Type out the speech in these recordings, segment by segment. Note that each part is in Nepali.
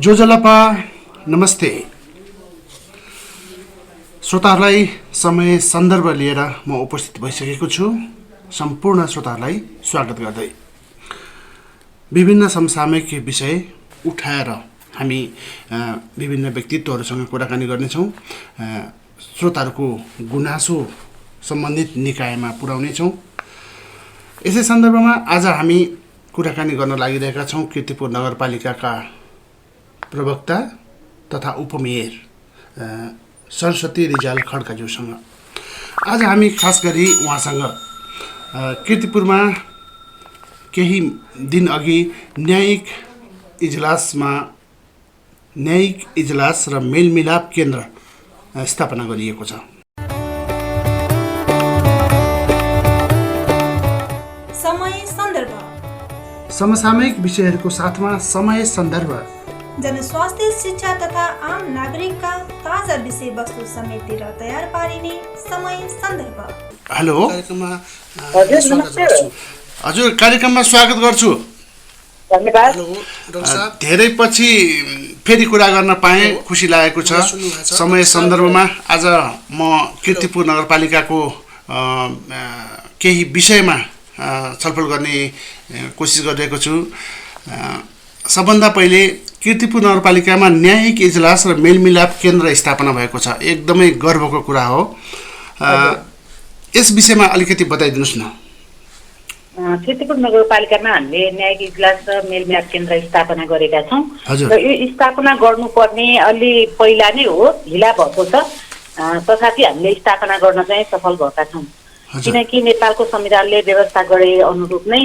जोजलपा नमस्ते। श्रोताहरूलाई समय सन्दर्भ लिएर म उपस्थित भइसकेको छु। सम्पूर्ण श्रोताहरूलाई स्वागत गर्दै विभिन्न समसामयिक विषय उठाएर हामी विभिन्न व्यक्तित्वहरूसँग कुराकानी गर्नेछौँ। श्रोताहरूको गुनासो सम्बन्धित निकायमा पुर्याउनेछौँ। यसै सन्दर्भमा आज हामी कुराकानी गर्न लागिरहेका छौँ कीर्तिपुर नगरपालिकाका प्रवक्ता तथा उपमेयर सरस्वती रिजाल खड्काज्यूसँग। आज हामी खास गरी उहाँसँग कीर्तिपुरमा केही दिन अघि न्यायिक इजलास र मेलमिलाप केन्द्र स्थापना गरिएको छ। समसामयिक विषयहरूको साथमा समय सन्दर्भ, जनस्वास्थ्य, शिक्षा तथा आम नागरिकका ताजा विषयवस्तु समेटेर तयार पारिने समय सन्दर्भ। हेलो, हजुर कार्यक्रममा स्वागत गर्छु। धन्यवाद। धेरै पछि फेरि कुरा गर्न पाएँ, खुसी लागेको छ। समय सन्दर्भमा आज म कीर्तिपुर नगरपालिकाको केही विषयमा छलफल गर्ने कोसिस गरिरहेको छु। सबभन्दा पहिले कीर्तिपुर नगरपालिकामा न्यायिक इजलास र मेलमिलाप केन्द्र स्थापना भएको छ। एकदमै गर्वको कुरा हो। यस विषयमा अलिकति बताइदिनुहोस् न। कीर्तिपुर नगरपालिकामा हामीले न्यायिक इजलास र मेलमिलाप केन्द्र स्थापना गरेका छौँ र यो स्थापना गर्नुपर्ने अलि पहिला नै हो, ढिला भएको छ। तथापि हामीले स्थापना गर्न चाहिँ सफल भएका छौँ, किनकि नेपालको संविधानले व्यवस्था गरे अनुरूप नै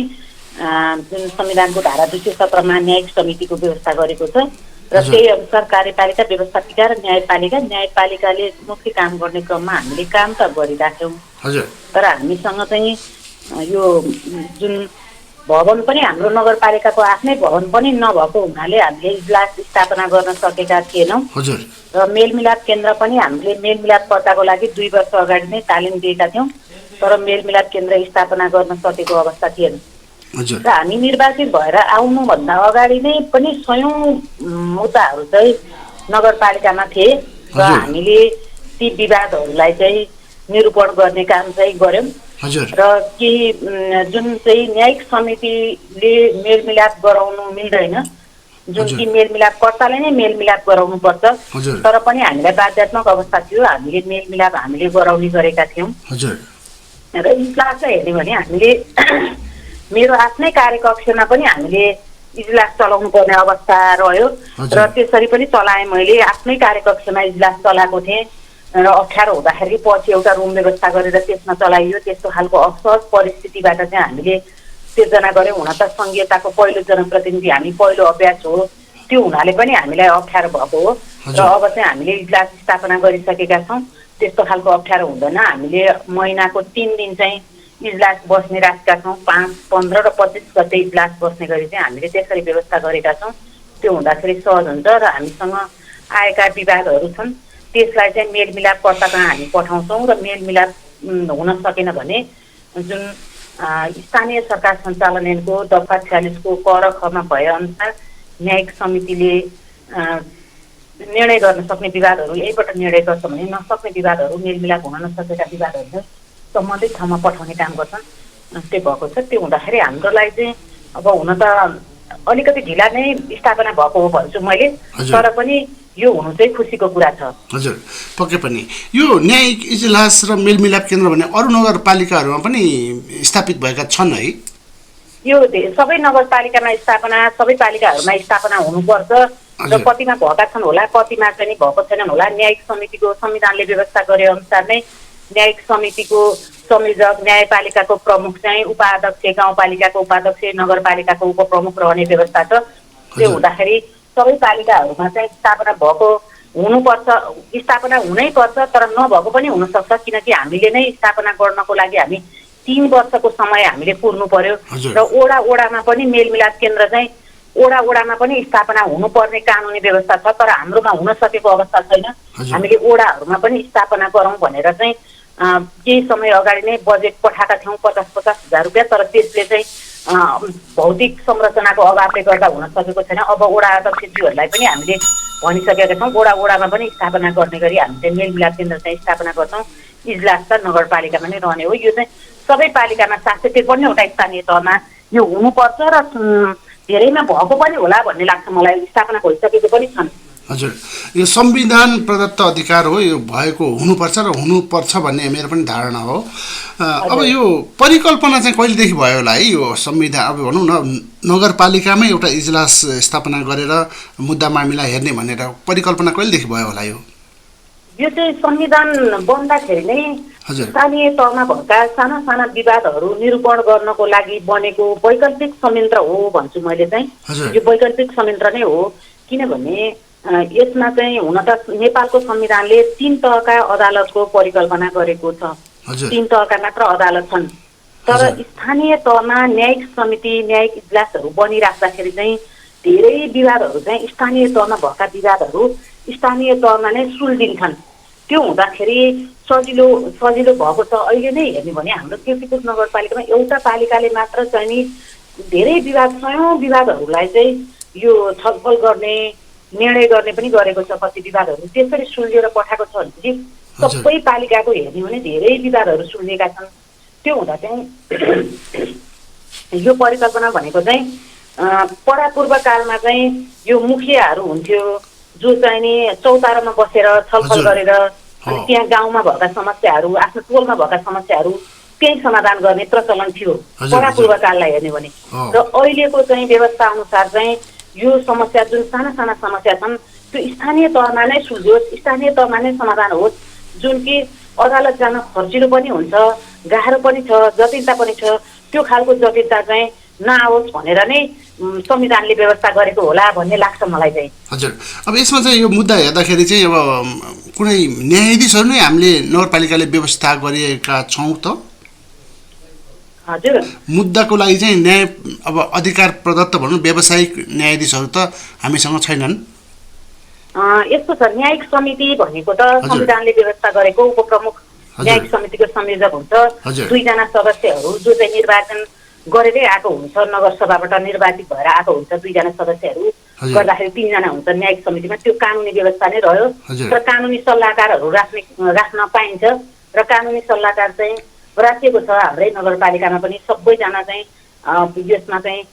जुन संविधानको धारा 217 मा न्यायिक समितिको व्यवस्था गरेको छ र त्यही अनुसार कार्यपालिका, व्यवस्थापिका र न्यायपालिकाले मुख्य काम गर्ने क्रममा हामीले काम त गरिराख्यौँ। तर हामीसँग चाहिँ यो जुन भवन पनि हाम्रो नगरपालिकाको आफ्नै भवन पनि नभएको हुनाले हामीले इजलास स्थापना गर्न सकेका थिएनौँ र मेलमिलाप केन्द्र पनि हामीले मेलमिलापकर्ताको लागि 2 वर्ष अगाडि नै तालिम दिएका थियौँ, तर मेलमिलाप केन्द्र स्थापना गर्न सकेको अवस्था थिएन। र हामी निर्वाचित भएर आउनुभन्दा अगाडि नै पनि सयौं मुद्दाहरू चाहिँ नगरपालिकामा थिए र हामीले ती विवादहरूलाई चाहिँ निरूपण गर्ने काम चाहिँ गर्यौँ र केही जुन चाहिँ न्यायिक समितिले मेलमिलाप गराउनु मिल्दैन, जुन कि मेलमिलापकर्ताले नै मेलमिलाप गराउनु पर्छ, तर पनि हामीलाई बाध्यात्मक अवस्था थियो। हामीले मेलमिलाप गराउने गरेका थियौँ र इजलासलाई हेर्ने भने हामीले मेरो आफ्नै कार्यकक्षमा पनि हामीले इजलास चलाउनु पर्ने अवस्था रह्यो र त्यसरी पनि चलाएँ। मैले आफ्नै कार्यकक्षमा इजलास चलाएको थिएँ र अप्ठ्यारो हुँदाखेरि पछि एउटा रुम व्यवस्था गरेर त्यसमा चलाइयो। त्यस्तो खालको असहज परिस्थितिबाट चाहिँ हामीले सिर्जना गऱ्यौँ। हुन त सङ्घीयताको पहिलो जनप्रतिनिधि हामी, पहिलो अभ्यास हो, त्यो हुनाले पनि हामीलाई अप्ठ्यारो भएको हो र अब चाहिँ हामीले इजलास स्थापना गरिसकेका छौँ। त्यस्तो खालको अप्ठ्यारो हुँदैन। हामीले महिनाको 3 दिन चाहिँ इजलास बस्ने राखेका छौँ। 5, 15 र 25 गते इजलास बस्ने गरी चाहिँ हामीले त्यसरी व्यवस्था गरेका छौँ। त्यो हुँदाखेरि सहज हुन्छ र हामीसँग आएका विवादहरू छन् त्यसलाई चाहिँ मेलमिलापकर्ता कहाँ हामी पठाउँछौँ र मेलमिलाप हुन सकेन भने जुन स्थानीय सरकार सञ्चालन ऐनको दफा 46 को क र ख मा भएअनुसार न्यायिक समितिले निर्णय गर्न सक्ने विवादहरू यहीबाट निर्णय गर्छ भने नसक्ने विवादहरू, मेलमिलाप हुन नसकेका विवादहरू सम्बन्धित ठाउँमा पठाउने काम गर्छन्। त्यो भएको छ। त्यो हुँदाखेरि हाम्रो लागि चाहिँ अब हुन त अलिकति ढिला नै स्थापना भएको हो भन्छु मैले, तर पनि यो हुनु चाहिँ खुसीको कुरा छ। हजुर, पक्कै पनि यो न्यायिक इजलास र मेलमिलाप केन्द्र भने अरू नगरपालिकाहरूमा पनि स्थापित भएका छन् है? यो सबै नगरपालिकामा स्थापना, सबै पालिकाहरूमा स्थापना हुनुपर्छ र कतिमा भएका छन् होला, कतिमा चाहिँ भएको छैनन् होला। न्यायिक समितिको संविधानले व्यवस्था गरे अनुसार नै न्यायिक समितिको संयोजक, न्यायपालिकाको प्रमुख चाहिँ उपाध्यक्ष, गाउँपालिकाको उपाध्यक्ष, नगरपालिकाको उपप्रमुख रहने व्यवस्था छ। त्यो हुँदाखेरि सबै पालिकाहरूमा चाहिँ स्थापना भएको हुनुपर्छ, स्थापना हुनैपर्छ, तर नभएको पनि हुनसक्छ, किनकि हामीले नै स्थापना गर्नको लागि हामी 3 वर्षको समय हामीले पुर्नु पर्यो र ओडामा पनि मेलमिलाप केन्द्र चाहिँ ओडामा पनि स्थापना हुनुपर्ने कानुनी व्यवस्था छ, तर हाम्रोमा हुन सकेको अवस्था छैन। हामीले ओडाहरूमा पनि स्थापना गरौँ भनेर चाहिँ केही समय अगाडि नै बजेट पठाएका थियौँ 50-50 हजार रुपियाँ, तर त्यसले चाहिँ भौतिक संरचनाको अभावले गर्दा हुन सकेको छैन। अब वडा अध्यक्षज्यूहरूलाई पनि हामीले भनिसकेका छौँ, वडामा पनि स्थापना गर्ने गरी हामी चाहिँ मेलमिलाप केन्द्र चाहिँ स्थापना गर्छौँ। इजलास त नगरपालिकामा नै रहने हो। यो चाहिँ सबै पालिकामा 753वटा स्थानीय तहमा यो हुनुपर्छ र धेरैमा भएको पनि होला भन्ने लाग्छ मलाई। स्थापना भइसकेको पनि छन्। हजुर, यो संविधान प्रदत्त अधिकार हो, यो भएको हुनुपर्छ र हुनुपर्छ भन्ने मेरो पनि धारणा हो। अब यो परिकल्पना चाहिँ कहिलेदेखि भयो होला है? यो संविधान अब भनौँ न नगरपालिकामै एउटा इजलास स्थापना गरेर मुद्दा मामिला हेर्ने भनेर परिकल्पना कहिलेदेखि भयो होला? यो चाहिँ संविधान बन्दाखेरि नै स्थानीय तहमा भएका साना साना विवादहरू निरूपण गर्नको लागि बनेको वैकल्पिक संयन्त्र हो भन्छु मैले चाहिँ। यो वैकल्पिक संयन्त्र नै हो, किनभने यसमा चाहिँ हुन त नेपालको संविधानले 3 तहका अदालतको परिकल्पना गरेको छ। 3 तहका मात्र अदालत छन्। तर स्थानीय तहमा न्यायिक समिति, न्यायिक इजलासहरू बनिराख्दाखेरि चाहिँ धेरै विवादहरू चाहिँ स्थानीय तहमा भएका विवादहरू स्थानीय तहमा नै सुल्झिन्छन्। त्यो हुँदाखेरि सजिलो भएको छ। अहिले नै हेर्ने भने हाम्रो कीर्तिपुर नगरपालिकामा एउटा पालिकाले मात्र चाहिँ नि धेरै विवाद, 100औं विवादहरूलाई चाहिँ यो छलफल गर्ने, निर्णय गर्ने पनि गरेको छ। कति विवादहरू त्यसरी सुल्झेर पठाएको छ भनेपछि सबै पालिकाको हेर्ने भने धेरै विवादहरू सुल्झेका छन्। त्यो हुँदा चाहिँ यो परिकल्पना भनेको चाहिँ परापूर्व कालमा चाहिँ यो मुखियाहरू हुन्थ्यो जो चाहिँ नि चौतारामा बसेर छलफल गरेर त्यहाँ गाउँमा भएका समस्याहरू, आफ्नो टोलमा भएका समस्याहरू त्यही समाधान गर्ने प्रचलन थियो परापूर्व काललाई हेर्ने भने। र अहिलेको चाहिँ व्यवस्था अनुसार चाहिँ यो समस्या जुन साना साना समस्या छन् त्यो स्थानीय तहमा नै सुल्झोस्, स्थानीय तहमा नै समाधान होस्। जुन कि अदालत जान खर्चिलो पनि हुन्छ, गाह्रो पनि छ, जटिलता पनि छ। त्यो खालको जटिलता चाहिँ नआओस् भनेर नै संविधानले व्यवस्था गरेको होला भन्ने लाग्छ मलाई चाहिँ। हजुर, अब यसमा चाहिँ यो मुद्दा हेर्दाखेरि चाहिँ अब कुनै न्यायाधीशहरू नै हामीले नगरपालिकाले व्यवस्था गरेका छौँ त? हजुर, मुद्दाको लागि चाहिँ न्याय अब अधिकार प्रदत्त भनौँ व्यावसायिक न्यायाधीशहरू त हामीसँग छैनन्। यस्तो छ, न्यायिक समिति भनेको त संविधानले व्यवस्था गरेको उपप्रमुख न्यायिक समितिको संयोजक हुन्छ। 2 जना सदस्यहरू जो चाहिँ निर्वाचन गरेरै आएको हुन्छ, नगरसभाबाट निर्वाचित भएर आएको हुन्छ। 2 जना सदस्यहरू गर्दाखेरि 3 जना हुन्छ न्यायिक समितिमा। त्यो कानुनी व्यवस्था नै रह्यो र कानुनी सल्लाहकारहरू राख्न पाइन्छ र कानुनी सल्लाहकार चाहिँ राखिएको छ हाम्रै नगरपालिकामा पनि। सबैजना चाहिँ यसमा चाहिँ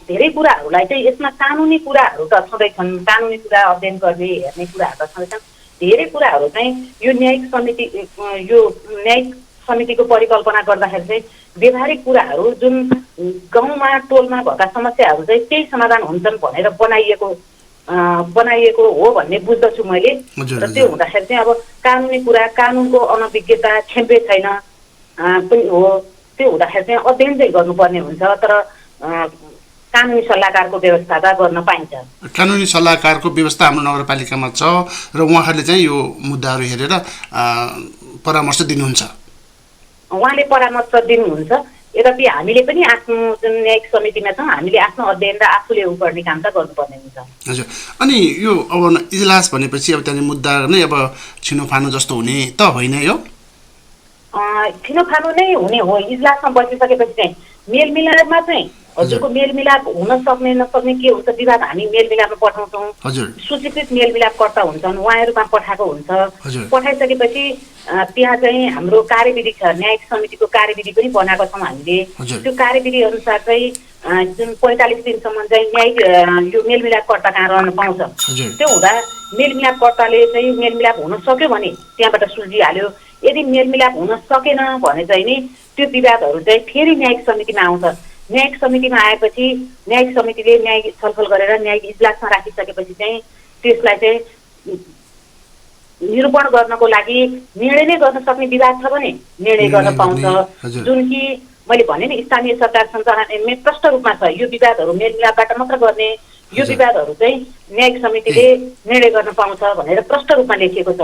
धेरै कुराहरूलाई चाहिँ यसमा कानुनी कुराहरू त छँदै छन्, कानुनी कुरा अध्ययन गर्ने हेर्ने कुराहरू त छँदै छन्। धेरै कुराहरू चाहिँ यो न्यायिक समितिको परिकल्पना गर्दाखेरि चाहिँ व्यवहारिक कुराहरू जुन गाउँमा टोलमा भएका समस्याहरू चाहिँ त्यही समाधान हुन्छन् भनेर बनाइएको हो भन्ने बुझ्दछु मैले। र त्यो हुँदाखेरि चाहिँ अब कानुनी कुरा, कानुनको अनभिज्ञता छेम्पे छैन पनि हो। त्यो हुँदाखेरि चाहिँ अध्ययन चाहिँ गर्नुपर्ने हुन्छ। तर कानुनी सल्लाहकारको व्यवस्था त गर्न पाइन्छ। कानुनी सल्लाहकारको व्यवस्था हाम्रो नगरपालिकामा छ र उहाँहरूले चाहिँ यो मुद्दाहरू हेरेर परामर्श दिनुहुन्छ। उहाँले परामर्श दिनुहुन्छ। यद्यपि हामीले पनि आफ्नो जुन न्यायिक समितिमा छौँ हामीले आफ्नो अध्ययन र आफूले गर्ने काम त गर्नुपर्ने हुन्छ। हजुर, अनि यो अब इजलास भनेपछि अब त्यहाँनिर मुद्दा नै अब छिनोफानो जस्तो हुने त होइन? यो छिनोफानो नै हुने हो। इजलासमा बसिसकेपछि चाहिँ मेलमिलापमा चाहिँ हजुरको मेलमिलाप हुन सक्ने नसक्ने के हुन्छ विवाद हामी मेलमिलापमा पठाउँछौँ। सूचीकृत मेलमिलापकर्ता हुन्छन्, उहाँहरूमा पठाएको हुन्छ। पठाइसकेपछि त्यहाँ चाहिँ हाम्रो कार्यविधि छ, न्यायिक समितिको कार्यविधि पनि बनाएको छौँ हामीले। त्यो कार्यविधि अनुसार चाहिँ जुन 45 दिनसम्म चाहिँ न्यायिक यो मेलमिलापकर्ता कहाँ रहन पाउँछ। त्यो हुँदा मेलमिलापकर्ताले चाहिँ मेलमिलाप हुन सक्यो भने त्यहाँबाट सुल्झिहाल्यो। यदि मेलमिलाप हुन सकेन भने चाहिँ नि त्यो विवादहरू चाहिँ फेरि न्यायिक समितिमा आउँछ। न्यायिक समितिमा आएपछि न्यायिक समितिले न्यायिक छलफल गरेर न्यायिक इजलासमा राखिसकेपछि चाहिँ त्यसलाई चाहिँ निरूपण गर्नको लागि निर्णय नै गर्न सक्ने विवाद छ भने निर्णय गर्न पाउँछ। जुन कि मैले भने नि स्थानीय सरकार सञ्चालन प्रष्ट रूपमा छ। यो विवादहरू मेलमिलापबाट मात्र गर्ने, यो विवादहरू चाहिँ न्यायिक समितिले निर्णय गर्न पाउँछ भनेर प्रष्ट रूपमा लेखिएको छ।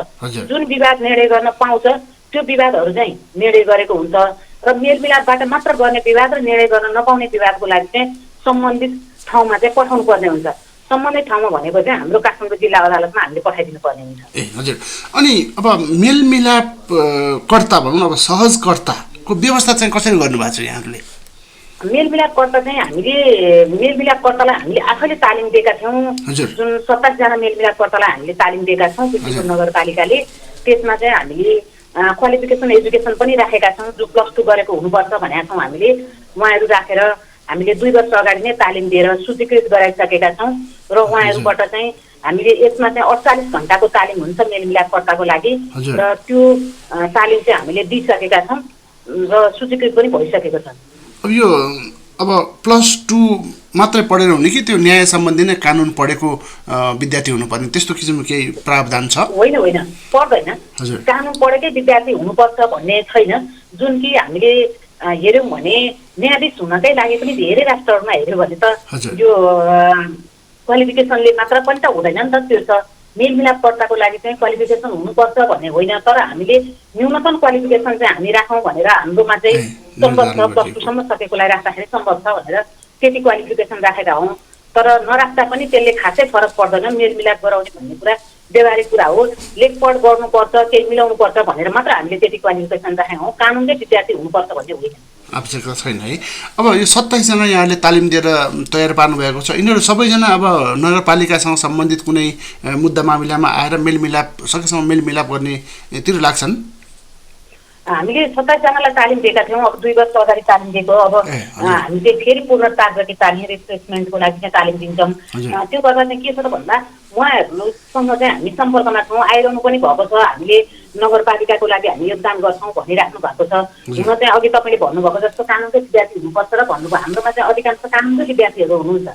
जुन विवाद निर्णय गर्न पाउँछ त्यो विवादहरू चाहिँ निर्णय गरेको हुन्छ। र मेलमिलापबाट मात्र गर्ने विवाद र निर्णय गर्न नपाउने विवादको लागि चाहिँ सम्बन्धित ठाउँमा चाहिँ पठाउनु पर्ने हुन्छ। सम्बन्धित ठाउँमा भनेको चाहिँ हाम्रो काठमाडौँ जिल्ला अदालतमा हामीले पठाइदिनु पर्ने हुन्छ। हजुर, अनि अब मेलमिलाप कर्ता भनौँ न, अब सहजकर्ताको व्यवस्था चाहिँ कसरी गर्नुभएको छ यहाँहरूले? मेलमिलापकर्ता चाहिँ हामीले मेलमिलापकर्तालाई हामीले आफैले तालिम दिएका थियौँ। जुन 27 जना मेलमिलापकर्तालाई हामीले तालिम दिएका छौँ कीर्तिपुर नगरपालिकाले। त्यसमा चाहिँ हामीले क्वालिफिकेसन एजुकेसन पनि राखेका छौँ। जो +2 गरेको हुनुपर्छ भनेका छौँ हामीले। उहाँहरू राखेर हामीले 2 वर्ष अगाडि नै तालिम दिएर सूचीकृत गराइसकेका छौँ र उहाँहरूबाट चाहिँ हामीले यसमा चाहिँ 48 घण्टाको तालिम हुन्छ मेलमिलापकर्ताको लागि र त्यो तालिम चाहिँ हामीले दिइसकेका छौँ र सूचीकृत पनि भइसकेको छ। अब +2 मात्रै पढेर हुने कि त्यो न्याय सम्बन्धी नै कानुन पढेको विद्यार्थी हुनुपर्ने त्यस्तो किसिमको केही प्रावधान छ? होइन पर्दैन। कानुन पढेकै विद्यार्थी हुनुपर्छ भन्ने छैन। जुन कि हामीले हेऱ्यौँ भने न्यायाधीश हुनकै लागि पनि धेरै राष्ट्रहरूमा हेऱ्यौँ भने त यो क्वालिफिकेसनले मात्र पनि त हुँदैन नि त। त्यो छ मेलमिलापकर्ताको लागि चाहिँ क्वालिफिकेसन हुनुपर्छ भन्ने होइन, तर हामीले न्यूनतम क्वालिफिकेसन चाहिँ हामी राखौँ भनेर हाम्रोमा चाहिँ सम्भव छ। +2 सम्म सकेकोलाई राख्दाखेरि सम्भव छ भनेर त्यति क्वालिफिकेसन राखेका हौँ। तर नराख्दा पनि त्यसले खासै फरक पर्दैन। मेलमिलाप गराउने भन्ने कुरा व्यवहारिक कुरा हो। लेखपढ गर्नुपर्छ, केही मिलाउनुपर्छ भनेर मात्र हामीले त्यति क्वालिफिकेसन राखेका हौँ। कानुनले विद्यार्थी हुनुपर्छ भन्ने होइन, आवश्यकता छैन है। अब यो 27 जना यहाँले तालिम दिएर तयार पार्नु भएको छ। यिनीहरू सबैजना अब नगरपालिकासँग सम्बन्धित कुनै मुद्दा मामिलामा आएर सकेसम्म मेलमिलाप गर्नेतिर लाग्छन्? हामीले 27 जनालाई तालिम दिएका थियौँ। अब 2 वर्ष अगाडि तालिम दिएको। अब हामीले फेरि पुनर्ताजगी तालिम रिफ्रेसमेन्टको लागि चाहिँ तालिम दिन्छौँ। त्यो गर्दा चाहिँ के छ त भन्दा उहाँहरूसँग चाहिँ हामी सम्पर्कमा छौँ, आइरहनु पनि भएको छ। हामीले नगरपालिकाको लागि हामी योगदान गर्छौँ भनिराख्नु भएको छ। हुन चाहिँ अघि तपाईँले भन्नुभएको जस्तो कानुनको विद्यार्थी हुनुपर्छ र भन्नुभयो। हाम्रोमा चाहिँ अधिकांश कानुनको विद्यार्थीहरू हुनुहुन्छ,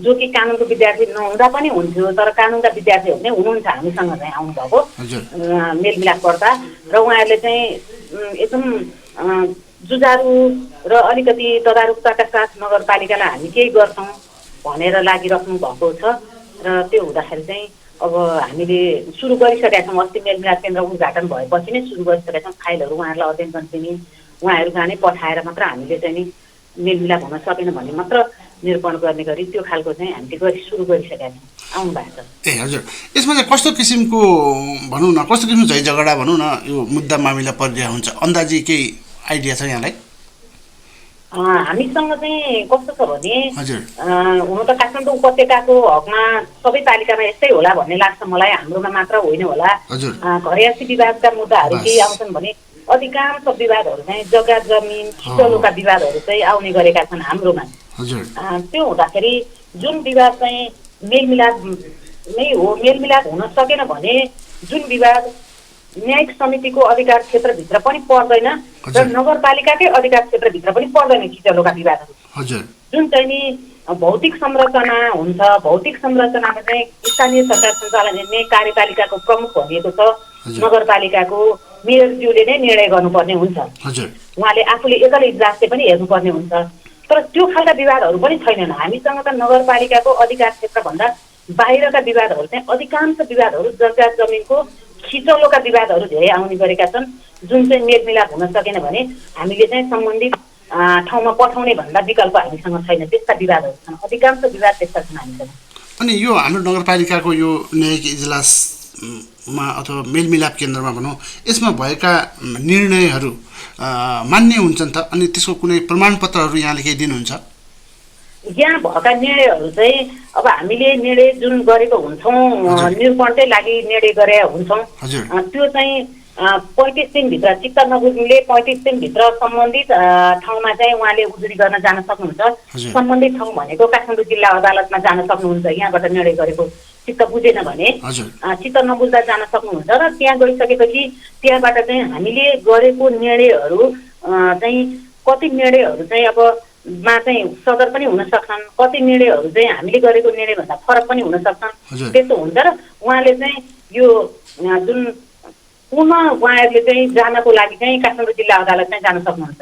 जो कि कानुनको विद्यार्थी नहुँदा पनि हुन्थ्यो, तर कानुनका विद्यार्थीहरू नै हुनुहुन्छ हामीसँग चाहिँ आउनुभएको मेलमिलापकर्ता। र उहाँहरूले चाहिँ एकदम जुझारु र अलिकति तदारुकताका साथ नगरपालिकालाई हामी केही गर्छौँ भनेर लागिराख्नु भएको छ। र त्यो हुँदाखेरि चाहिँ अब हामीले सुरु गरिसकेका छौँ। अस्ति मेलमिलाप केन्द्र उद्घाटन भएपछि नै सुरु गरिसकेका छौँ। फाइलहरू उहाँहरूलाई अध्ययन दिने, उहाँहरू जहाँ नै पठाएर मात्र हामीले चाहिँ नि मेलमिलाप हुन सकेन भन्ने मात्र निरूपण गर्ने गरी त्यो खालको चाहिँ हामीले सुरु गरिसकेका छौँ। आउनु भएको छ। हजुर, यसमा चाहिँ कस्तो किसिमको भनौँ न, कस्तो किसिमको झै झगडा भनौँ न यो मुद्दा मामिला परिरहेको हुन्छ, अन्दाजी केही आइडिया छ यहाँलाई? हामीसँग चाहिँ कस्तो छ भने हुन त काठमाडौँ उपत्यकाको हकमा सबै पालिकामा यस्तै होला भन्ने लाग्छ मलाई। हाम्रोमा मात्र होइन होला। घरयासी विवादका मुद्दाहरू केही आउँछन् भने अधिकांश विवादहरू चाहिँ जग्गा जमिन खिचलोका विवादहरू चाहिँ आउने गरेका छन् हाम्रोमा। त्यो हुँदाखेरि जुन विवाद चाहिँ मेलमिलाप नै हो, मेलमिलाप हुन सकेन भने जुन विवाद न्यायिक समितिको अधिकार क्षेत्रभित्र पनि पर्दैन र नगरपालिकाकै अधिकार क्षेत्रभित्र पनि पर्दैन खिचलोका विवादहरू। जुन चाहिँ नि भौतिक संरचना हुन्छ, भौतिक संरचनामा चाहिँ स्थानीय सरकार सञ्चालन गर्ने कार्यपालिकाको प्रमुख भनिएको छ। नगरपालिकाको मेयरज्यूले नै निर्णय गर्नुपर्ने हुन्छ। उहाँले आफूले एकल इजलासले पनि हेर्नुपर्ने हुन्छ। तर त्यो खालका विवादहरू पनि छैनन् हामीसँग त। नगरपालिकाको अधिकार क्षेत्रभन्दा बाहिरका विवादहरू चाहिँ अधिकांश विवादहरू जग्गा जमिनको खिचलोका विवादहरू धेरै आउने गरेका छन्। जुन चाहिँ मेलमिलाप हुन सकेन भने हामीले चाहिँ सम्बन्धित ठाउँमा पठाउने भन्दा विकल्प हामीसँग छैन। त्यस्ता विवादहरू छन्, अधिकांश विवाद त्यस्ता छन् हामीसँग। अनि यो हाम्रो नगरपालिकाको यो न्यायिक इजलासमा अथवा मेलमिलाप केन्द्रमा भनौँ, यसमा भएका निर्णयहरू मान्य हुन्छन् त? अनि त्यसको कुनै प्रमाणपत्रहरू यहाँले केही दिनुहुन्छ? यहाँ भएका निर्णयहरू चाहिँ अब हामीले निर्णय जुन गरेको हुन्छौँ, निरूपणकै लागि निर्णय गरेका हुन्छौँ, त्यो चाहिँ 35 दिनभित्र चित्त नबुझ्नेले 35 दिनभित्र सम्बन्धित ठाउँमा चाहिँ उहाँले उजुरी गर्न जान सक्नुहुन्छ। सम्बन्धित ठाउँ भनेको काठमाडौँ जिल्ला अदालतमा जान सक्नुहुन्छ। यहाँबाट निर्णय गरेको चित्त बुझेन भने चित्त नबुझ्दा जान सक्नुहुन्छ र त्यहाँ गइसकेपछि त्यहाँबाट चाहिँ हामीले गरेको निर्णयहरू चाहिँ कति निर्णयहरू चाहिँ अब मा चाहिँ सदर पनि हुन सक्छन्, कति निर्णयहरू चाहिँ हामीले गरेको निर्णयभन्दा फरक पनि हुन सक्छन्। त्यस्तो हुन्छ र उहाँले चाहिँ यो जुन पुनः उहाँहरूले चाहिँ जानको लागि चाहिँ काठमाडौँ जिल्ला अदालत चाहिँ जान सक्नुहुन्छ।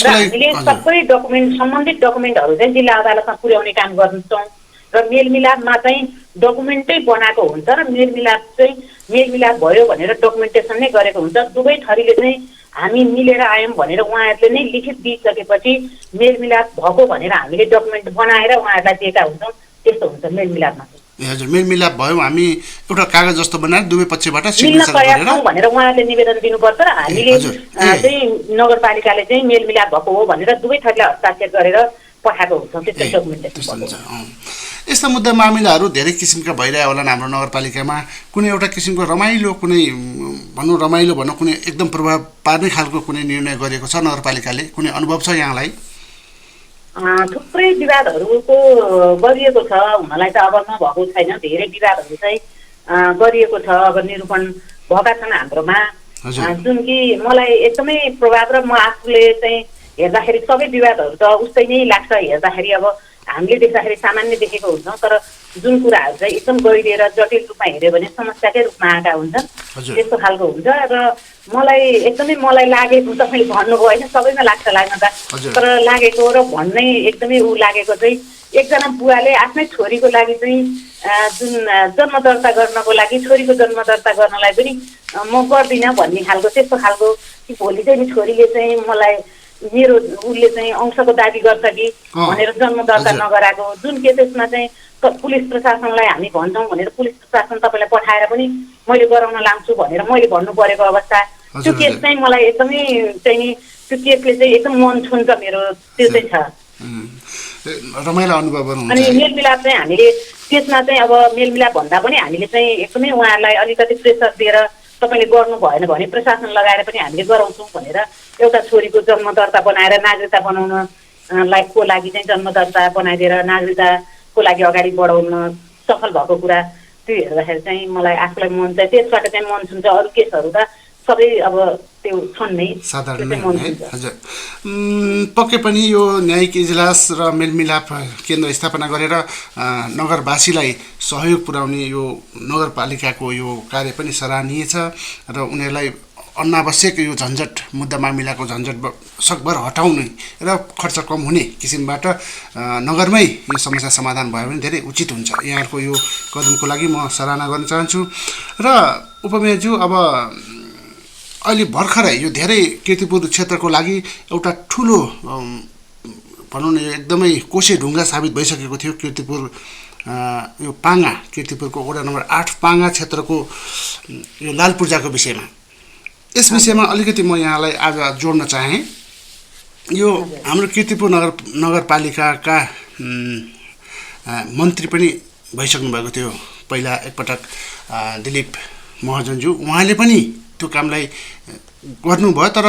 हामीले सबै डकुमेन्ट सम्बन्धित डकुमेन्टहरू चाहिँ जिल्ला अदालतमा पुर्याउने काम गर्छौँ र मेलमिलापमा चाहिँ डकुमेन्टै बनाएको हुन्छ र मेलमिलाप भयो भनेर डकुमेन्टेसन नै गरेको हुन्छ। दुवै थरीले चाहिँ हामी मिलेर आयौँ भनेर उहाँहरूले नै लिखित दिइसकेपछि मेलमिलाप भएको भनेर हामीले डकुमेन्ट बनाएर उहाँहरूलाई दिएका हुन्छौँ। त्यस्तो हुन्छ मेलमिलापमा। हजुर मेलमिलाप भयो हामी एउटा कागज जस्तो बनाएर दुवै पक्षबाट मिल्न सिग्नेचर तयार गरेर छौँ भनेर उहाँहरूले निवेदन दिनुपर्छ र हामीले हजुर। चाहिँ नगरपालिकाले चाहिँ मेलमिलाप भएको हो भनेर दुवै थरीले हस्ताक्षर गरेर पठाएको हुन्छौँ त्यस्तो डकुमेन्ट त्यस्तो हुन्छ यस्ता मुद्दा मामिलाहरू धेरै किसिमका भइरहेको होला हाम्रो नगरपालिकामा कुनै एउटा किसिमको रमाइलो कुनै रमाइलो भनौँ कुनै एकदम प्रभाव पार्ने खालको कुनै निर्णय गरेको छ नगरपालिकाले कुनै अनुभव छ यहाँलाई थुप्रै विवादहरूको गरिएको छ हुनलाई त अब नभएको छैन धेरै विवादहरू चाहिँ गरिएको छ अब निरूपण भएका छन् हाम्रोमा जुन कि मलाई एकदमै प्रभाव र म आफूले चाहिँ हेर्दाखेरि सबै विवादहरू त उस्तै नै लाग्छ हेर्दाखेरि अब हामीले देख्दाखेरि सामान्य देखेको हुन्छौँ तर जुन कुराहरू चाहिँ एकदम गहिरिएर जटिल रूपमा हेऱ्यो भने समस्याकै रूपमा आएका हुन्छन् त्यस्तो खालको हुन्छ र मलाई लागेको तपाईँले भन्नुभयो होइन सबैमा लाग्छ लाग्न त तर लागेको र भन्नै एकदमै लागेको चाहिँ एकजना बुवाले आफ्नै छोरीको लागि चाहिँ जुन जन्म दर्ता गर्नको लागि छोरीको जन्म दर्ता गर्नलाई पनि म गर्दिनँ भन्ने खालको त्यस्तो खालको कि भोलि चाहिँ छोरीले चाहिँ मलाई मेरो उसले चाहिँ अंशको दाबी गर्छ कि भनेर जन्म दर्ता नगराएको जुन केसमा चाहिँ पुलिस प्रशासनलाई हामी भन्छौँ भनेर पुलिस प्रशासन तपाईँलाई पठाएर पनि मैले गराउन लान्छु भनेर मैले भन्नु परेको अवस्था त्यो केस चाहिँ मलाई एकदमै चाहिँ नि त्यो केसले चाहिँ एकदम मन छुन्छ मेरो त्यो चाहिँ छ रमाइलो अनुभव गर्नुहुन्छ अनि मेलमिलाप चाहिँ हामीले त्यसमा चाहिँ अब मेलमिलाप भन्दा पनि हामीले चाहिँ एकदमै उहाँहरूलाई अलिकति प्रेसर दिएर तपाईँले गर्नु भएन भने प्रशासन लगाएर पनि हामीले गराउँछौँ भनेर एउटा छोरीको जन्म दर्ता बनाएर नागरिकता बनाउनलाई को लागि चाहिँ जन्म दर्ता बनाइदिएर नागरिकताको लागि अगाडि बढाउन सफल भएको कुरा त्यो हेर्दाखेरि चाहिँ मलाई आफूलाई मन चाहिँ त्यसबाट चाहिँ मन छुन्छ अरू केसहरू त सबै अब त्यो छन् नै साधारण नै है हजुर पक्कै पनि यो न्यायिक इजलास र मेलमिलाप केन्द्र स्थापना गरेर नगरवासीलाई सहयोग पुर्याउने यो नगरपालिकाको यो कार्य पनि सराहनीय छ र उनीहरूलाई अनावश्यक यो झन्झट मुद्दा मामिलाको झन्झट सकभर हटाउने र खर्च कम हुने किसिमबाट नगरमै यो समस्या समाधान भयो भने धेरै उचित हुन्छ यहाँहरूको यो कदमको लागि म सराहना गर्न चाहन्छु र उपमेयरज्यू अब अहिले भर्खरै यो धेरै कीर्तिपुर क्षेत्रको लागि एउटा ठुलो भनौँ न एकदमै कोसे ढुङ्गा साबित भइसकेको थियो कीर्तिपुर यो पाङ्गा कीर्तिपुरको वडा नम्बर 8 पाङ्गा क्षेत्रको यो लाल पूर्जाको विषयमा यस विषयमा अलिकति म यहाँलाई आज जोड्न चाहेँ यो हाम्रो कीर्तिपुर नगरपालिकाका मन्त्री पनि भइसक्नु भएको थियो पहिला एकपटक दिलीप महजनज्यू उहाँले पनि त्यो कामलाई गर्नुभयो तर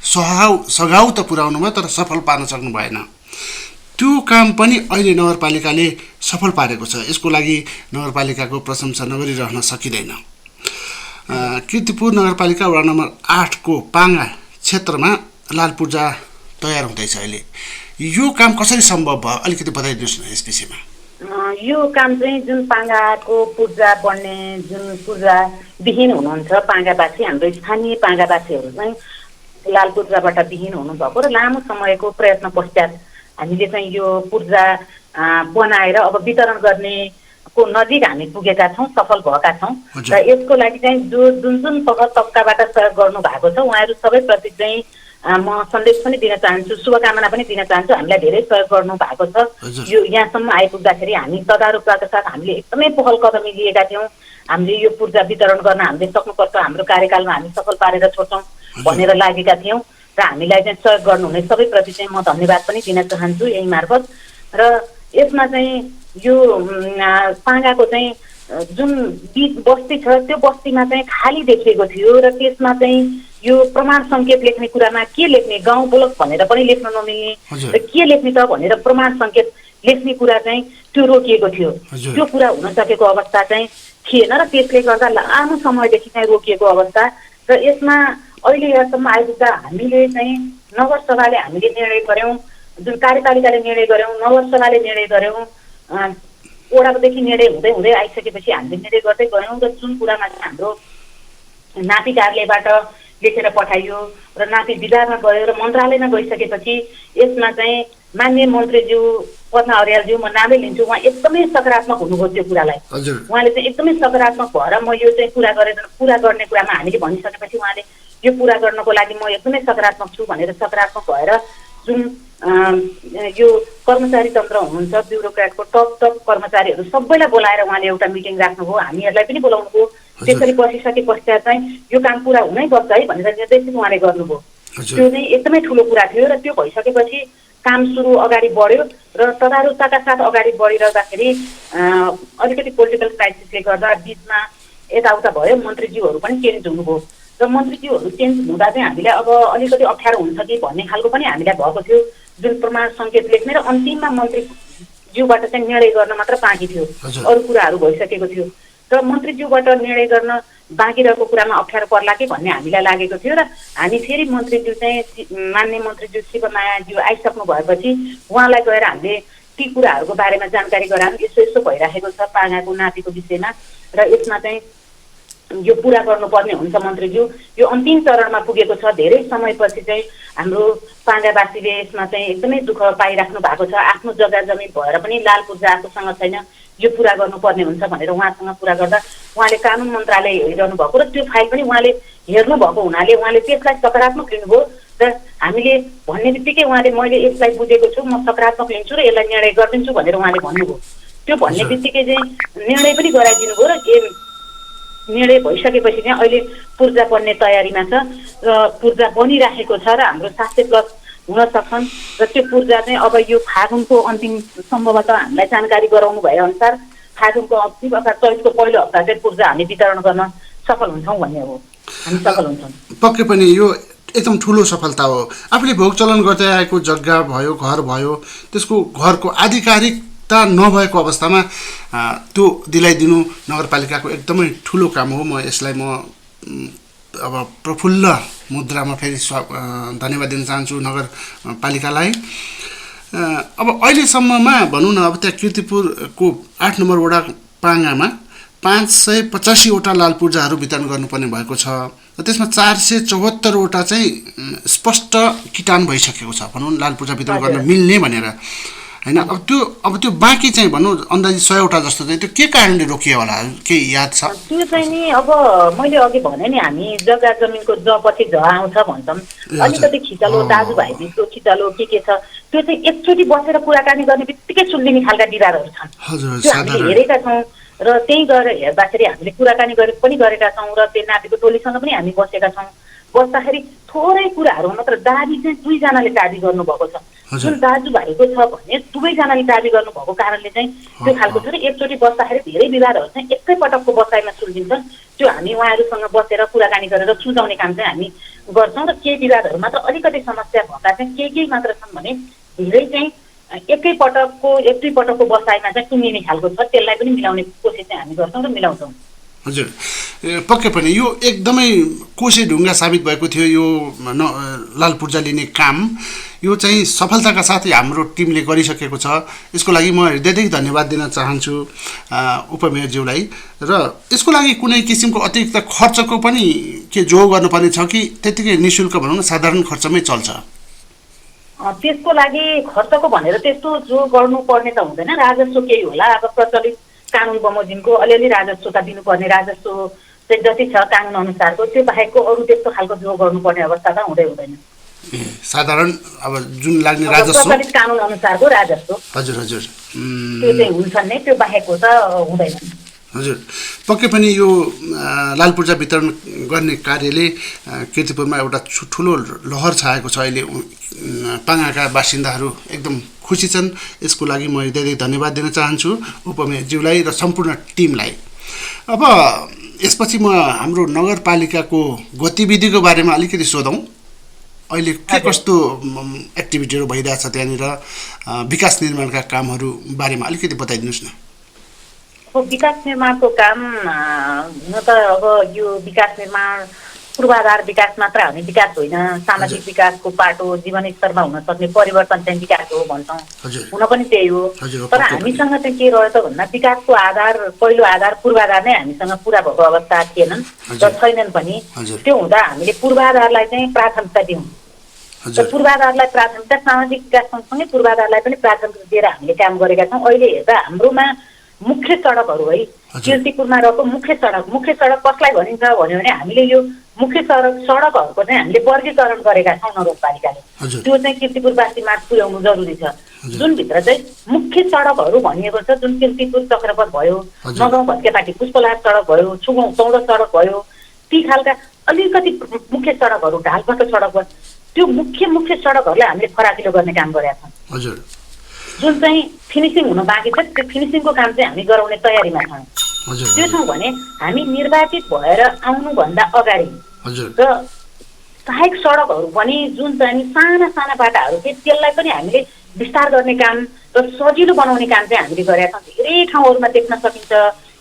सघाउ त पुर्याउनु भयो तर सफल पार्न सक्नु भएन त्यो काम पनि अहिले नगरपालिकाले सफल पारेको छ यसको लागि नगरपालिकाको प्रशंसा नगरिरहन सकिँदैन कीर्तिपुर नगरपालिका वडा नम्बर 8 को पाङ्गा क्षेत्रमा लाल पूर्जा तयार हुँदैछ अहिले यो काम कसरी सम्भव भयो अलिकति बताइदिनुहोस् न यस विषयमा यो काम चाहिँ जुन पाङ्गाको पूर्जा बन्ने जुन पूर्जा विहीन हुनुहुन्छ पाङ्गावासी हाम्रो स्थानीय पाङ्गावासीहरू चाहिँ लाल पूर्जाबाट विहीन हुनुभएको र लामो समयको प्रयत्न पश्चात हामीले चाहिँ यो पूर्जा बनाएर अब वितरण गर्ने को नजिक हामी पुगेका छौँ सफल भएका छौँ र यसको लागि चाहिँ जुन तह तबकाबाट सहयोग गर्नु भएको छ उहाँहरू सबैप्रति चाहिँ म सन्देश पनि दिन चाहन्छु शुभकामना पनि दिन चाहन्छु हामीलाई धेरै सहयोग गर्नु भएको छ यो यहाँसम्म आइपुग्दाखेरि हामी तदारुकताका साथ हामीले एकदमै पहल कदमी लिएका थियौँ हामीले यो पूर्जा वितरण गर्न हामीले सक्नुपर्छ हाम्रो कार्यकालमा हामी सफल पारेर छोड्छौँ भनेर लागेका थियौँ र हामीलाई चाहिँ सहयोग गर्नुहुने सबैप्रति चाहिँ म धन्यवाद पनि दिन चाहन्छु यही मार्फत र यसमा चाहिँ यो पाङ्गाको चाहिँ जुन बस्ती छ त्यो बस्तीमा चाहिँ खाली देखिएको थियो र त्यसमा चाहिँ यो प्रमाण सङ्केत लेख्ने कुरामा के लेख्ने गाउँ ब्लक भनेर पनि लेख्न नमिल्ने र के लेख्ने त भनेर प्रमाण सङ्केत लेख्ने कुरा चाहिँ त्यो रोकिएको थियो त्यो कुरा हुन सकेको अवस्था चाहिँ थिएन र त्यसले गर्दा लामो समयदेखि चाहिँ रोकिएको अवस्था र यसमा अहिले यहाँसम्म आइपुग्दा हामीले चाहिँ नगरसभाले हामीले निर्णय गऱ्यौँ जुन कार्यपालिकाले निर्णय गऱ्यौँ नगरसभाले निर्णय गऱ्यौँ वडादेखि निर्णय हुँदै हुँदै आइसकेपछि हामीले निर्णय गर्दै गयौँ र जुन कुरामा चाहिँ हाम्रो नापी कार्यालयबाट लेखेर पठाइयो र नापी विभागमा गयो र मन्त्रालयमा गइसकेपछि यसमा चाहिँ माननीय मन्त्रीज्यू पद्मा अर्यालज्यू म नामै लिन्छु उहाँ एकदमै सकारात्मक हुनुभयो त्यो कुरालाई उहाँले चाहिँ एकदमै सकारात्मक भएर म यो चाहिँ पुरा गर्ने कुरामा हामीले भनिसकेपछि उहाँले यो पुरा गर्नको लागि म एकदमै सकारात्मक छु भनेर सकारात्मक भएर जुन यो कर्मचारी तन्त्र हुनुहुन्छ ब्युरोक्राटको टप कर्मचारीहरू सबैलाई बोलाएर उहाँले एउटा मिटिङ राख्नुभयो, हामीहरूलाई पनि बोलाउनुभयो। त्यसरी बसिसके पश्चात चाहिँ यो काम पुरा हुनै पर्छ है भनेर निर्देशित उहाँले गर्नुभयो। त्यो चाहिँ एकदमै ठुलो कुरा थियो र त्यो भइसकेपछि काम सुरु अगाडि बढ्यो र तदारुकताका साथ अगाडि बढिरहँदाखेरि अलिकति पोलिटिकल क्राइसिसले गर्दा बिचमा यताउता भयो, मन्त्रीज्यूहरू पनि चेन्ज हुनुभयो र मन्त्रीज्यूहरू चेन्ज हुँदा चाहिँ हामीलाई अब अलिकति अप्ठ्यारो हुन्छ कि भन्ने खालको पनि हामीलाई भएको थियो। जुन प्रमाण सङ्केत लेख्ने र अन्तिममा मन्त्रीज्यूबाट चाहिँ निर्णय गर्न मात्र बाँकी थियो, अरू कुराहरू भइसकेको थियो र मन्त्रीज्यूबाट निर्णय गर्न बाँकी रहेको कुरामा अप्ठ्यारो पर्ला कि भन्ने हामीलाई लागेको थियो र हामी फेरि मन्त्रीज्यू चाहिँ मान्य मन्त्रीज्यू शिवमायाज्यू आइसक्नु भएपछि उहाँलाई गएर हामीले ती कुराहरूको बारेमा जानकारी गरायौँ। यसो भइराखेको छ पाङाको नातिको विषयमा र यसमा चाहिँ यो पुरा गर्नुपर्ने हुन्छ मन्त्रीज्यू, यो अन्तिम चरणमा पुगेको छ। धेरै समयपछि चाहिँ हाम्रो पाङ्गावासीले यसमा चाहिँ एकदमै दुःख पाइराख्नु भएको छ। आफ्नो जग्गा जमिन भएर पनि लाल पूर्जा आफूसँग छैन, यो पुरा गर्नुपर्ने हुन्छ भनेर उहाँसँग पुरा गर्दा उहाँले कानुन मन्त्रालय हेरिरहनु भएको र त्यो फाइल पनि उहाँले हेर्नु भएको हुनाले उहाँले त्यसलाई सकारात्मक लिनुभयो र हामीले भन्ने बित्तिकै उहाँले मैले यसलाई बुझेको छु, म सकारात्मक लिन्छु र यसलाई निर्णय गरिदिन्छु भनेर उहाँले भन्नुभयो। त्यो भन्ने बित्तिकै चाहिँ निर्णय पनि गराइदिनु भयो र निर्णय भइसकेपछि चाहिँ अहिले पूर्जा बन्ने तयारीमा छ र पूर्जा बनिराखेको छ र हाम्रो 700+ हुन सक्छन् र त्यो पूर्जा चाहिँ अब यो फागुनको अन्तिम सम्भवतः हामीलाई जानकारी गराउनु भए अनुसार फागुनको अन्तिम अर्थात् चैतको पहिलो हप्ता चाहिँ पूर्जा हामी वितरण गर्न सफल हुन्छौँ भन्ने हो, हामी सफल हुन्छौँ। पक्कै पनि यो एकदम ठुलो सफलता हो। आफूले भोग चलन गर्दै आएको जग्गा भयो, घर भयो, त्यसको घरको आधिकारिकता नभएको अवस्थामा त्यो दिलाइदिनु नगरपालिकाको एकदमै ठुलो काम हो। म यसलाई अब प्रफुल्ल मुद्रामा फेरि धन्यवाद दिन चाहन्छु नगरपालिकालाई। अब अहिलेसम्ममा भनौँ न, अब त्यहाँ कीर्तिपुरको 8 नम्बर वडा पाङ्गामा 585वटा लाल पूर्जाहरू वितरण गर्नुपर्ने भएको छ र त्यसमा 474वटा चाहिँ स्पष्ट किटान भइसकेको छ भनौँ लाल पूर्जा वितरण गर्न मिल्ने भनेर हैन। अब त्यो बाँकी चाहिँ भनौँ अन्दाजी 100वटा जस्तो चाहिँ त्यो के कारणले रोकियो होला, के याद छ? त्यो चाहिँ नि अब मैले अघि भने नि हामी जग्गा जमिनको पछि आउँछ भन्छौँ, अलिकति खिचलो दाजुभाइ बिचको खिचलो के छ त्यो चाहिँ एकचोटि बसेर कुराकानी गर्ने बित्तिकै सुल्लिने खालका विवादहरू छन्। त्यो हामीले हेरेका छौँ र त्यही गएर हेर्दाखेरि हामीले कुराकानी पनि गरेका छौँ र त्यो नातिको टोलीसँग पनि हामी बसेका छौँ। बस्दाखेरि थोरै कुराहरू मात्र दाबी चाहिँ दुईजनाले दाबी गर्नुभएको छ। जुन दाजुभाइको छ भने दुवैजनाले दाबी गर्नुभएको कारणले चाहिँ त्यो खालको छ र एकचोटि बस्दाखेरि धेरै विवादहरू चाहिँ एकैपटकको बसाइमा सुल्झिन्छन्। त्यो हामी उहाँहरूसँग बसेर कुराकानी गरेर सुल्झाउने काम चाहिँ हामी गर्छौँ र केही विवादहरू मात्र अलिकति समस्या भएका चाहिँ केही मात्र छन् भने धेरै चाहिँ एक दुई पटकको बसाइमा चाहिँ टुङ्गिने खालको छ, त्यसलाई पनि मिलाउने कोसिस चाहिँ हामी गर्छौँ र मिलाउँछौँ। हजुर, पक्कै पनि यो एकदमै कोसे ढुङ्गा साबित भएको थियो यो लाल पूर्जा लिने काम। यो चाहिँ सफलताका साथै हाम्रो टिमले गरिसकेको छ। यसको लागि म हृदयदेखि धन्यवाद दिन चाहन्छु उपमेयरज्यूलाई। र यसको लागि कुनै किसिमको अतिरिक्त खर्चको पनि के जोड गर्नुपर्ने छ कि त्यतिकै निःशुल्क भनौँ न साधारण खर्चमै चल्छ? त्यसको लागि खर्चको भनेर त्यस्तो जो गर्नुपर्ने त हुँदैन, राजस्व केही होला। अब प्रचलित कानुन बमोजिमको अलिअलि राजस्व त दिनुपर्ने राजस्व चाहिँ जति छ कानुन अनुसारको, त्यो बाहेकको अरू त्यस्तो खालको जो गर्नुपर्ने अवस्था त हुँदैन। साधारण अब जुन लाग्ने राजस्व प्रचलित कानुन अनुसारको राजस्व हजुर त्यो चाहिँ हुन्छ नै, त्यो बाहेकको त हुँदैन। हजुर, पक्कै पनि यो लाल पूर्जा वितरण गर्ने कार्यले कीर्तिपुरमा एउटा ठुलो लहर छाएको छ। अहिले पाङ्गाका बासिन्दाहरू एकदम खुसी छन्। यसको लागि म हृदयदेखि धन्यवाद दिन चाहन्छु उपमेयरज्यूलाई र सम्पूर्ण टिमलाई। अब यसपछि म हाम्रो नगरपालिकाको गतिविधिको बारेमा अलिकति सोधौँ। अहिले के कस्तो एक्टिभिटीहरू भइरहेछ त्यहाँनिर, विकास निर्माणका कामहरू बारेमा अलिकति बताइदिनुहोस् न। विकास निर्माणको काम हुन त अब यो विकास निर्माण पूर्वाधार विकास मात्र हामी विकास होइन, सामाजिक विकासको पाटो, जीवन स्तरमा हुन सक्ने परिवर्तन चाहिँ विकास हो भन्छौँ, हुन पनि त्यही हो। तर हामीसँग चाहिँ के रह्यो त भन्दा विकासको आधार, पहिलो आधार पूर्वाधार नै हामीसँग पुरा भएको अवस्था थिएनन् र छैनन् पनि। त्यो हुँदा हामीले पूर्वाधारलाई चाहिँ प्राथमिकता दियौँ र पूर्वाधारलाई प्राथमिकता, सामाजिक विकास सँगसँगै पूर्वाधारलाई पनि प्राथमिकता दिएर हामीले काम गरेका छौँ। अहिले हेर्दा हाम्रोमा मुख्य सडकहरू है किर्तिपुरमा रहेको मुख्य सडक कसलाई भनिन्छ भन्यो भने हामीले यो मुख्य सडकहरूको चाहिँ हामीले वर्गीकरण गरेका छौँ नगरपालिकाले। त्यो चाहिँ किर्तिपुरवासीमा पुर्याउनु जरुरी छ। जुनभित्र चाहिँ मुख्य सडकहरू भनिएको छ, जुन किर्तिपुर चक्रपथ भयो, नगाउँ भत्केपाटी पुष्पलार सडक भयो, छुगाउँ चौध सडक भयो, ती खालका अलिकति मुख्य सडकहरू, ढालपाको सडक भयो, त्यो मुख्य सडकहरूलाई हामीले फराकिलो गर्ने काम गरेका छौँ। जुन चाहिँ फिनिसिङ हुन बाँकी छ त्यो फिनिसिङको काम चाहिँ हामी गराउने तयारीमा छौँ। त्यो छौँ भने हामी निर्वाचित भएर आउनुभन्दा अगाडि र सहायक सडकहरू पनि जुन चाहिँ साना बाटाहरू थिए त्यसलाई पनि हामीले विस्तार गर्ने काम र सजिलो बनाउने काम चाहिँ हामीले गरेका छौँ। धेरै ठाउँहरूमा देख्न सकिन्छ,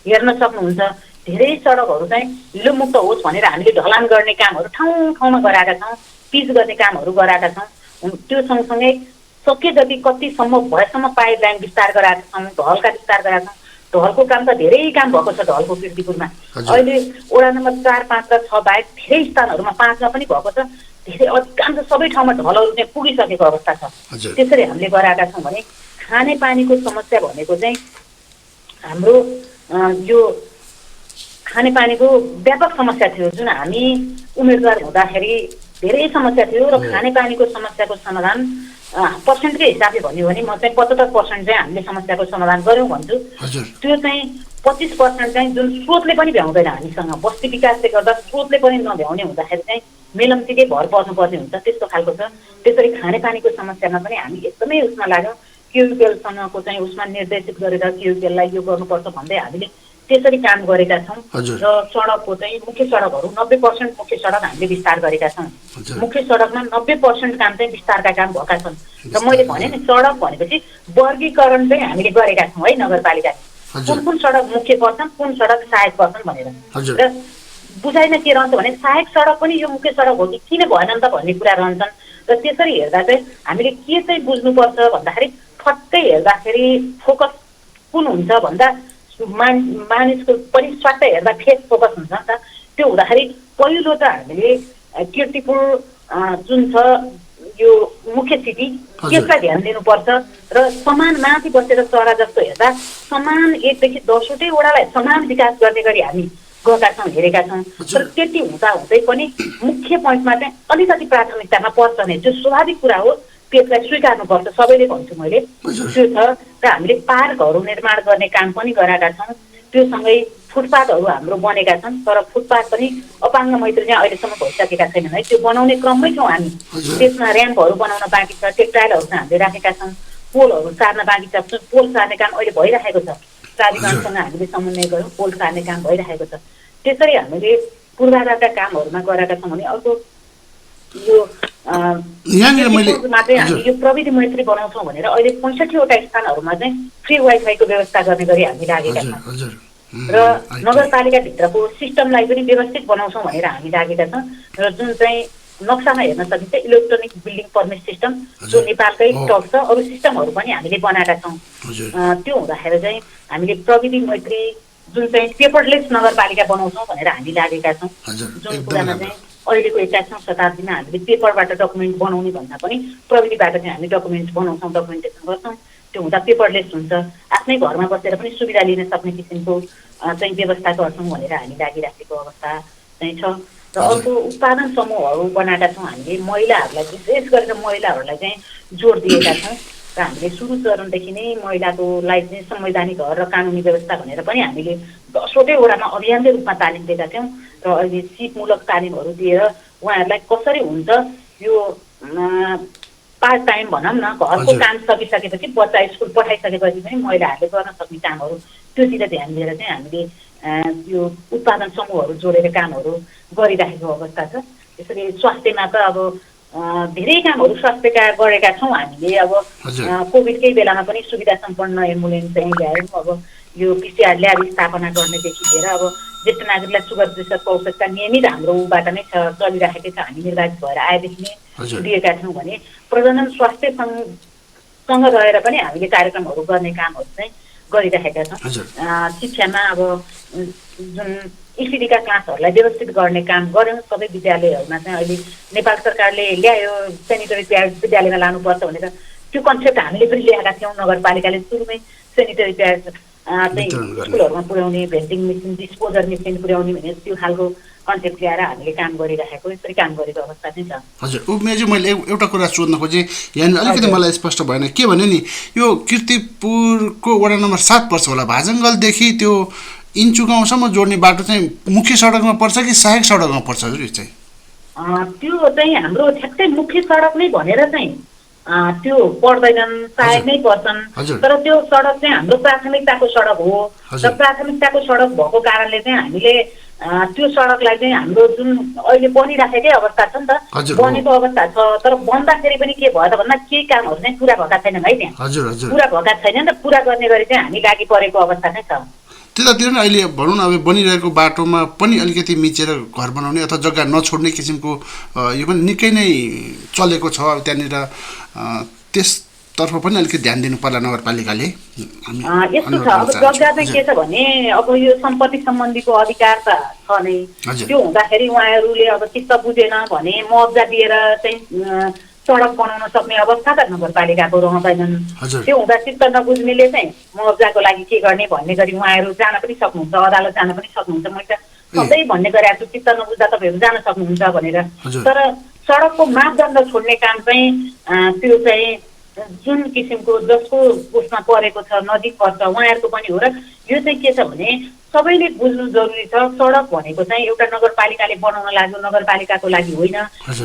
हेर्न सक्नुहुन्छ। धेरै सडकहरू चाहिँ हिलोमुक्त होस् भनेर हामीले ढलान गर्ने कामहरू ठाउँमा गराएका छौँ, पिच गर्ने कामहरू गराएका छौँ। त्यो सँगसँगै सके जति कतिसम्म भएसम्म पाइपलाइन विस्तार गराएका छौँ, ढलका विस्तार गराएका छौँ। ढलको काम त धेरै काम भएको छ ढलको किर्तिपुरमा। अहिले वडा नम्बर 4, 5 र 6 बाहेक धेरै स्थानहरूमा 5 मा पनि भएको छ। धेरै अधिकांश सबै ठाउँमा ढलहरू चाहिँ पुगिसकेको अवस्था छ। त्यसरी हामीले गराएका छौँ भने खानेपानीको समस्या भनेको चाहिँ हाम्रो यो खानेपानीको व्यापक समस्या थियो। जुन हामी उम्मेदवार हुँदाखेरि धेरै समस्या थियो र खानेपानीको समस्याको समाधान पर्सेन्टकै हिसाबले भन्यो भने म चाहिँ 75% चाहिँ हामीले समस्याको समाधान गऱ्यौँ भन्छु। त्यो चाहिँ 25% चाहिँ जुन स्रोतले पनि भ्याउँदैन हामीसँग, बस्ती विकासले गर्दा स्रोतले पनि नभ्याउने हुँदाखेरि चाहिँ मेलम्तीकै भर पर्नुपर्ने हुन्छ, त्यस्तो खालको छ। त्यसरी खानेपानीको समस्यामा पनि हामी एकदमै उसमा लाग्यौँ। क्युबिएलसँगको चाहिँ उसमा निर्देशित गरेर क्युबिएललाई यो गर्नुपर्छ भन्दै हामीले त्यसरी काम गरेका छौँ। र सडकको चाहिँ मुख्य सडकहरू 90% मुख्य सडक हामीले विस्तार गरेका छौँ। मुख्य सडकमा 90% काम चाहिँ विस्तारका काम भएका छन्। र मैले भने नि सडक भनेपछि वर्गीकरण चाहिँ हामीले गरेका छौँ है नगरपालिकाले, कुन सडक मुख्य पर्छन्, कुन सडक सहायक पर्छन् भनेर। र बुझाइमा के रहन्छ भने सहायक सडक पनि यो मुख्य सडक हो कि किन भएन त भन्ने कुरा रहन्छन्। र त्यसरी हेर्दा चाहिँ हामीले के चाहिँ बुझ्नुपर्छ भन्दाखेरि ठक्कै हेर्दाखेरि फोकस कुन हुन्छ भन्दा मानिसको पनि स्वास्थ्य हेर्दा फेस फोकस हुन्छ नि त। त्यो हुँदाखेरि पहिलो त हामीले किर्तिपुर जुन छ यो मुख्य सिटी त्यसलाई ध्यान दिनुपर्छ र समान माथि बसेर चरा जस्तो हेर्दा समान 1 देखि 10 वटै वडालाई समान विकास गर्ने गरी हामी गएका छौँ, हेरेका छौँ। तर त्यति हुँदै पनि मुख्य पोइन्टमा चाहिँ अलिकति प्राथमिकतामा पर्छ नै, जो स्वाभाविक कुरा हो त्यसलाई स्वीकार्नुपर्छ, सबैले भन्छु मैले। त्यो छ र हामीले पार्कहरू निर्माण गर्ने काम पनि गराएका छौँ। त्योसँगै फुटपाथहरू हाम्रो बनेका छन्, तर फुटपाथ पनि अपाङ्ग मैत्री चाहिँ अहिलेसम्म भइसकेका छैनन् है। त्यो बनाउने क्रममै छौँ हामी। त्यसमा ऱ्याम्पहरू बनाउन बाँकी छ, टेक्टाइलहरू चाहिँ हामीले राखेका छौँ, पोलहरू सार्न बाँकी छ। पोल सार्ने काम अहिले भइरहेको छ, प्राधिकरणसँग हामीले समन्वय गऱ्यौँ, पोल सार्ने काम भइरहेको छ। त्यसरी हामीले पूर्वाधारका कामहरूमा गरेका छौँ भने अर्को यो मात्रै हामी यो प्रविधि मैत्री बनाउँछौँ भनेर अहिले 65 वटा स्थानहरूमा चाहिँ फ्री वाइफाईको व्यवस्था गर्ने गरी हामी लागेका छौँ। र नगरपालिकाभित्रको सिस्टमलाई पनि व्यवस्थित बनाउँछौँ भनेर हामी लागेका छौँ। र जुन चाहिँ नक्सामा हेर्न सकिन्छ इलेक्ट्रोनिक बिल्डिङ पर्मिट सिस्टम, जो नेपालकै टप छ, अरू सिस्टमहरू पनि हामीले बनाएका छौँ। त्यो हुँदाखेरि चाहिँ हामीले प्रविधि मैत्री जुन चाहिँ पेपरलेस नगरपालिका बनाउँछौँ भनेर हामी लागेका छौँ। जुन कुरामा चाहिँ अहिलेको 21औं शताब्दीमा हामीले पेपरबाट डकुमेन्ट बनाउने भन्दा पनि प्रविधिबाट चाहिँ हामी डकुमेन्ट बनाउँछौँ, डकुमेन्टेसन गर्छौँ। त्यो हुँदा पेपरलेस हुन्छ, आफ्नै घरमा बसेर पनि सुविधा लिन सक्ने किसिमको चाहिँ व्यवस्था गर्छौँ भनेर हामी लागिराखेको अवस्था चाहिँ छ। र अर्को उत्पादन समूहहरू बनाएका छौँ हामीले, महिलाहरूलाई विशेष गरेर महिलाहरूलाई चाहिँ जोड दिएका छौँ। र हामीले सुरु चरणदेखि नै महिलाको लागि चाहिँ संवैधानिक हक र कानुनी व्यवस्था भनेर पनि हामीले 10 वटै वडामा अभियानकै रूपमा तालिम दिएका थियौँ। र अहिले सिपमूलक तालिमहरू दिएर उहाँहरूलाई कसरी हुन्छ यो पार्ट टाइम भनौँ न, घरको काम सकिसकेपछि बच्चा स्कुल पठाइसकेपछि पनि महिलाहरूले गर्न सक्ने कामहरू त्योतिर ध्यान दिएर चाहिँ हामीले यो उत्पादन समूहहरू जोडेर कामहरू गरिराखेको अवस्था छ। त्यसरी स्वास्थ्यमा त अब धेरै कामहरू स्वास्थ्यका गरेका छौँ हामीले। अब कोभिडकै बेलामा पनि सुविधा सम्पन्न एम्बुलेन्स चाहिँ ल्यायौँ। अब यो पिसिआर ल्याब स्थापना गर्नेदेखि लिएर अब ज्येष्ठ नागरिकलाई सुगर प्रेसरको औषधका नियमित हाम्रो ऊबाट नै चलिराखेकै छ। हामी निर्वाचित भएर आएदेखि नै दिएका छौँ भने प्रजनन स्वास्थ्यसँग रहेर पनि हामीले कार्यक्रमहरू गर्ने कामहरू चाहिँ गरिराखेका छौँ। शिक्षामा अब जुन इसिडीका क्लासहरूलाई व्यवस्थित गर्ने काम गऱ्यौँ। सबै विद्यालयहरूमा चाहिँ अहिले नेपाल सरकारले ल्यायो सेनिटरी प्याड विद्यालयमा लानुपर्छ भनेर, त्यो कन्सेप्ट हामीले पनि ल्याएका थियौँ। नगरपालिकाले सुरुमै सेनिटरी प्याड चाहिँ स्कुलहरूमा पुर्याउने भेन्डिङ मेसिन डिस्पोजर मेसिन पुर्याउने भने त्यो खालको कन्सेप्ट ल्याएर हामीले काम गरिराखेको यसरी काम गरेको अवस्था चाहिँ छ। हजुर उमेशजी मैले एउटा कुरा सोध्न खोजेँ यहाँनिर अलिकति मलाई स्पष्ट भएन के भने नि यो कीर्तिपुरको वडा नम्बर 7 पर्छ होला भाजङ्गलदेखि त्यो इन्चु गाउँसम्म जोड्ने बाटो चाहिँ मुख्य सडकमा पर्छ कि सहायक सडकमा पर्छ हजुर यो चाहिँ? त्यो चाहिँ हाम्रो ठ्याक्कै मुख्य सडक नै भनेर चाहिँ त्यो पर्दैनन् सहायक नै पर्छन् तर त्यो सडक चाहिँ हाम्रो प्राथमिकताको सडक हो र प्राथमिकताको सडक भएको कारणले चाहिँ हामीले त्यो सडकलाई चाहिँ हाम्रो जुन अहिले बनिराखेकै अवस्था छ नि त बनेको अवस्था छ तर बन्दाखेरि पनि के भयो त भन्दा केही कामहरू चाहिँ पुरा भएका छैनन् है त्यहाँ पुरा भएका छैनन् र पुरा गर्ने गरी चाहिँ हामी लागि परेको अवस्था नै छ। त्यतातिर नै अहिले भनौँ न अब बनिरहेको बाटोमा पनि अलिकति मिचेर घर बनाउने अथवा जग्गा नछोड्ने किसिमको यो पनि निकै नै चलेको छ अब त्यहाँनिर त्यसतर्फ पनि अलिकति ध्यान दिनु पर्ला नगरपालिकाले। यस्तो छ अब जग्गा चाहिँ के छ भने अब यो सम्पत्ति सम्बन्धीको अधिकार त छ नै त्यो हुँदाखेरि उहाँहरूले अब चित्त बुझेन भने मुआवजा दिएर चाहिँ सडक बनाउन सक्ने अवस्था त नगरपालिकाको रहँदैनन्। त्यो हुँदा चित्त नबुझ्नेले चाहिँ मुआवजाको लागि के गर्ने भन्ने गरी उहाँहरू जान पनि सक्नुहुन्छ अदालत जान पनि सक्नुहुन्छ। मैले सधैँ भन्ने गरेको छु चित्त नबुझ्दा तपाईँहरू जान सक्नुहुन्छ भनेर तर सडकको मापदण्ड छोड्ने काम चाहिँ त्यो चाहिँ जुन किसिमको जसको उसमा परेको छ नजिक पर्छ उहाँहरूको पनि हो र यो चाहिँ के छ भने सबैले बुझ्नु जरुरी छ सडक भनेको चाहिँ एउटा नगरपालिकाले बनाउन लाग्यो नगरपालिकाको लागि होइन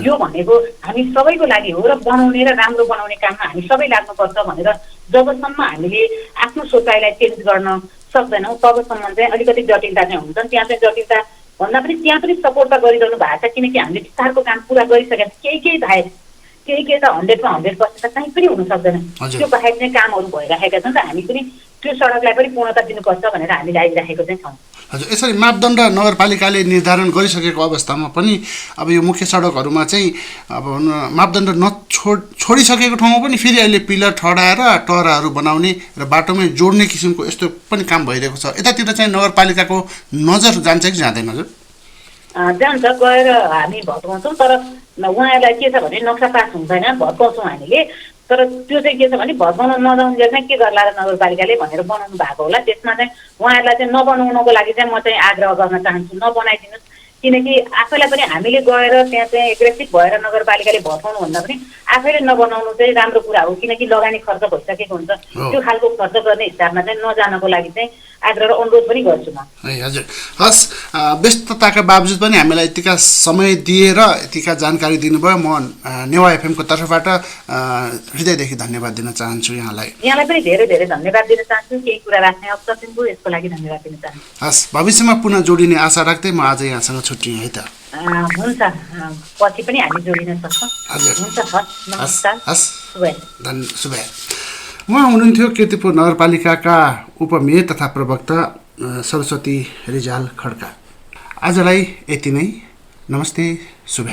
यो भनेको हामी सबैको लागि हो र बनाउने र राम्रो बनाउने काममा हामी सबै लाग्नुपर्छ भनेर जबसम्म हामीले आफ्नो सोचाइलाई चेन्ज गर्न सक्दैनौँ तबसम्म चाहिँ अलिकति जटिलता चाहिँ हुन्छ। त्यहाँ चाहिँ जटिलता भन्दा पनि त्यहाँ पनि सपोर्ट त गरिरहनु भएको छ किनकि हामीले विस्तारको काम पुरा गरिसकेका छौँ केही बाहेक केही त 100% त कहीँ पनि हुन सक्दैन त्यो बाहेक चाहिँ कामहरू भइरहेका छन् त हामी पनि त्यो सडकलाई पनि पूर्णता दिनुपर्छ भनेर हामी लागिरहेको चाहिँ छौँ। हजुर यसरी मापदण्ड नगरपालिकाले निर्धारण गरिसकेको अवस्थामा पनि अब यो मुख्य सडकहरूमा चाहिँ अब मापदण्ड छोडिसकेको ठाउँमा पनि फेरि अहिले पिलर ठडाएर टराहरू बनाउने र बाटोमै जोड्ने किसिमको यस्तो पनि काम भइरहेको छ। यतातिर चाहिँ नगरपालिकाको नजर जान्छ कि जाँदैन हजुर? जान्छ गएर हामी भत्काउँछौँ तर उहाँहरूलाई के छ भने नक्सा पास हुँदैन भत्काउँछौँ हामीले तर त्यो चाहिँ के छ भने भत्काउन नजाउन्जेल चाहिँ के गर्ला र नगरपालिकाले भनेर बनाउनु भएको होला। त्यसमा चाहिँ उहाँहरूलाई चाहिँ नबनाउनको लागि चाहिँ म चाहिँ आग्रह गर्न चाहन्छु नबनाइदिनुहोस् किनकि आफैलाई पनि हामीले गएर त्यहाँ चाहिँ एग्रेसिभ भएर नगरपालिकाले भत्काउनु भन्दा पनि आफैले नबनाउनु चाहिँ राम्रो कुरा हो किनकि लगानी खर्च भइसकेको हुन्छ त्यो खालको खर्च गर्ने हिसाबमा चाहिँ नजानको लागि चाहिँ आग्रह र अनुरोध पनि गर्छु म। हजुर हस् व्यस्तताका बावजुद पनि हामीलाई यतिका समय दिएर यतिका जानकारी दिनुभयो म नेवा एफएमको तर्फबाट हृदयदेखि धन्यवाद दिन चाहन्छु यहाँलाई पनि धेरै धेरै धन्यवाद दिन चाहन्छु केही कुरा राख्ने अवसर दिनुभयो यसको लागि धन्यवाद दिन चाहन्छु। हस् भविष्यमा पुनः जोडिने आशा राख्दै म आज यहाँसँग छुट्टिएँ है त। हुन्छ पछि पनि हामी जोडिन सक्छौँ। हजुर हुन्छ हस् नमस्कार हस् शुभ उहाँ हुनुहुन्थ्यो कीर्तिपुर नगरपालिकाका उपमेयर तथा प्रवक्ता सरस्वती रिजाल खड्का। आजलाई यति नै नमस्ते शुभ।